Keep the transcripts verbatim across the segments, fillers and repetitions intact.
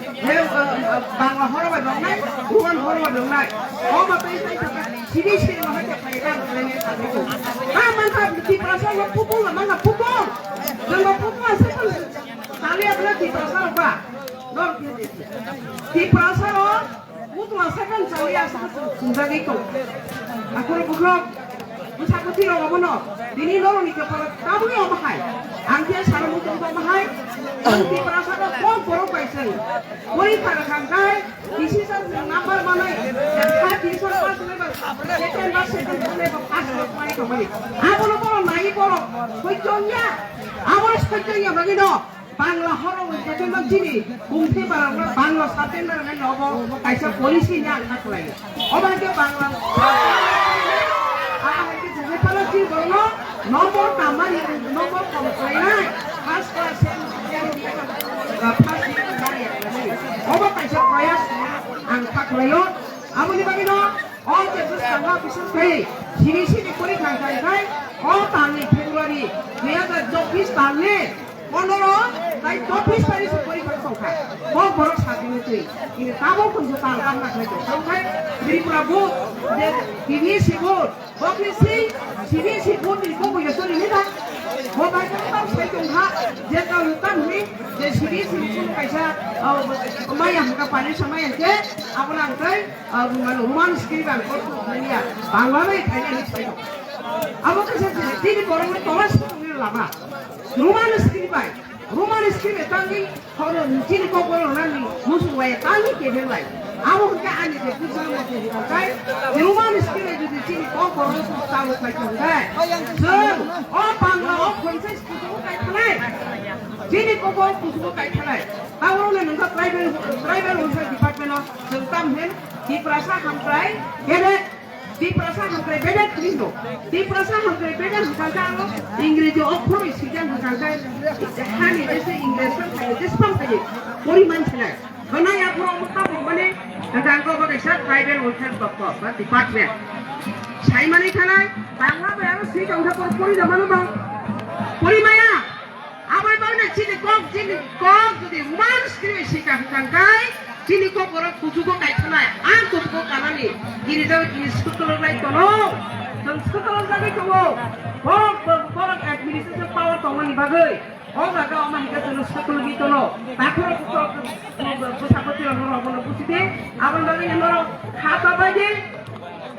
Hello, uh, uh, Bangla horo bai rongnai, Roman horo bai rongnai. O ma tei tei tei, sini sini ma hai tei tei tei tei tei tei. Ka man ka Tiprasa no pupung ma nga pupung. Jeng ma pupung asa kan. Tali abla Tiprasa ro ba. No, Tiprasa ro. Mutla second chali aswk chwng-, chwngjagwi tong. Akhoro bukhok, bwsakoti rok obono, tini norokni kwpalo tabwi omo hai. Ang khe saro muchung tongma hai, ang Tiprasa no kok borok bai chwng. Pori thang thang khai, decision chwng number manai, kha decision pass wngwi ba, second ba second wngwi ba pass rok mai tongmani. Abono borok nai borok, hoito wngya, abono soito wngya bagwi no. Bangla horo wngkha khe no chini kungthe barang no Bangla subject no rwnai nogo kaisa policy ni ang kha khlai. Obo hai khe Bangla abo hai khe jene phano chini borok no nombor tamari nombor kom khlainai first class se first division mari obo kaisa proyas ang kha khlaio. Aboni bagwi no O je bwskango bises khai sini sini pori thang thang khai o talni February dui hazar chobbish talni pondro tai chobbish tarik se pori thang tong kha. Bo borok sa dini twi. Ini tamo kun je tal kam na khai tong khai Tripura bo je tini si bo bo khe si sini si bo ni bo bo ya sori ni da. Bo bai ka ta sai tong kha je ka tam ni je sini si bo kaisa maya ka pani samaya ke abona kai Roman script ang kok kok manya Bangla bai khaina ni sai. Abo khe se chini borok ni tola song ni lama. Roman script bai. Roman script e tangwi horo chini kok borok nani musu bai tangwi ke ben bai. Abo khe ani je puja mo ke kai. Roman script e jodi chini kok borok talo kai kai. Sir, o Bangla o khonse kusugo kai thanai. Chini kok borok kusugo kai thanai. Abo ne nungkha tribal tribal welfare department o. Chwng tam hin Tiprasa hamkrai bedek, Tiprasa hamkrai bedek hino. Tiprasa hamkrai bedek hwnkha khe ano Ingreji okhorwi swijak hwnkha khe hani jese Ingreji song khaini jespang khaini poriman sinai. Hwnai aphuru omo tabuk mani hwnkha khe obo kaisa tribal welfare doptor ba department. Saimani thanai Bangla bai aro swijak hwnkha pori da mano ba? Porimaya. Aboni bagwi chini kok, chini kok jodi Roman script bai sika hwnkha khe, chini kok borok kuchugo kaithanai, ang kuchugo kanani, girija tini swtolok lai tono, chwng swtolok jagwi tongo, kok bo-, borok administration power tongmani bagwi, o jaga o ma hwnkhe chwng swtologwi tono, takhoro bwsakoti rok norok bono buchidi, aboni bagwi norok kha chabaidi,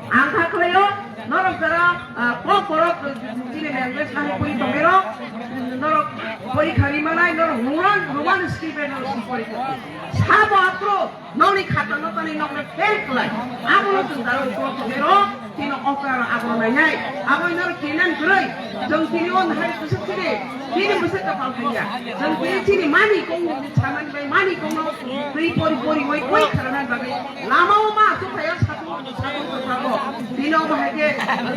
Ang kha khlaio, norok jara, ah, kok borok, ah, chini language nang pori tongwi rok, norok porikha ri manai, norok Roman, Roman script bai norok si porikha. Sabo aphuru nokni khata no tani nokni fail khlai. Abono chwng jara kok tongwi rok, tino okra ro abro nainai. Abo norok kenan kwrwi, chwng tini on hai kusuk chini, tini bwswk kapal thangya. Chwng tini chini mani kong sanani bai mani kong no twi pori pori oi koi kharana bagwi. Lama o ma asuk phaiya satung satung satung satung. Bini omo hai khe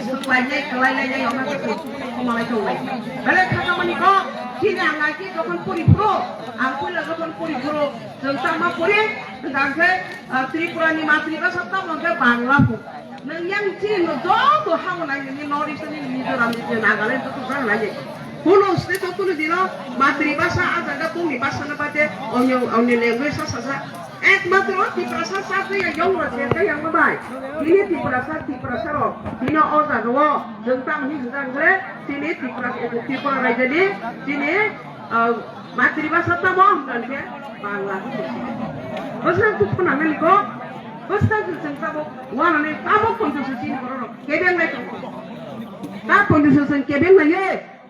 swk lainai, kwlai lainai, omo khe swk komalai tonglai. Belai khakamani kok, chini ang ai khe jokhon pori phuru, ang puila jokhon pori phuru, chwng tama pori, hwnkha khe, ah, Tripura ni matri bhasha tamo khe Bangla phu. Nwng yang chini no joto habo nai nini North East ni Mizoram ni Nagaland joto jang nai. Kuno state o kuno dino matri bhasha a jaga tongni bhasha no bade onyo, onyo language sa sa sa. Ekmatro Tiprasa sa twi yang rok se twi yang bai. Bini Tiprasa, Tiprasa rok. Bini o jaga o jwng tang hi jang gre. Bini Tiprasa, Tripura raijani bini, ah, matri bhasha tamo hwnkha khe Bangla. Bwswk tu phuna nani ko. Bwswk tu jwng tamo wanani tamo konto suci ni borok rok. Kebeng lai tong. Ta konto suci kebeng lai ye.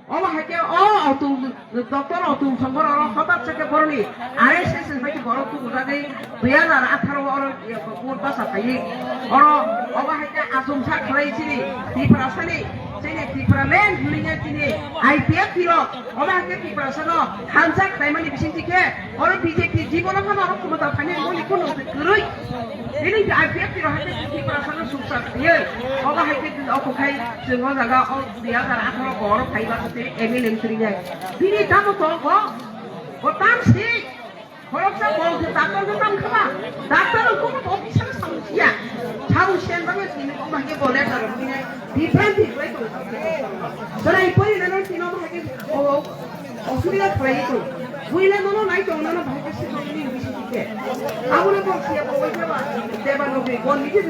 Omo hai khe o Otul, Doctor Otul Songkor oro hotat se khe boroni R S S ni bai khe borok tubu jagwi dui hajar atharo oro court basa phaiwi. Oro omo hai khe achomsa khlai chini Tiprasani, chini Tipraland hwnwi khe chini I P F T rok omo hai khe Tiprasano hamjak khlaimani bisingtwi khe oro B J P jibono phano oro khumota phainai moni kheno kwrwi. Bini I P F T rok hai khe Tiprasano suksa khlaiwi omo hai khe o kwthai chwng o jaga o Dui hajar atharo borok phaiba khe M L A wngwi rwnai. Bini tamo tong bo? Bo tam si. Khoroksa bo khe doctor khe tam khama. Doctor rok kok officer samung siya. Samung siya bagwi tini kok bahai khe bo letter rok rinai. Different different tong. Chwrai pori nano tino bahai khe o osubida khlai tong. Buila nono nai tong nono bahai khe si tong ni bisi. Abono bo siya bo wai jaba Devanagari, bo niji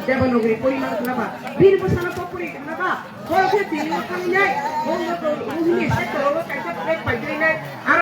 Devanagari pori ma khna ba. Bini bwsano bo pori khna ba. Bo khe tini o thang nai. Bo no to muhini se to o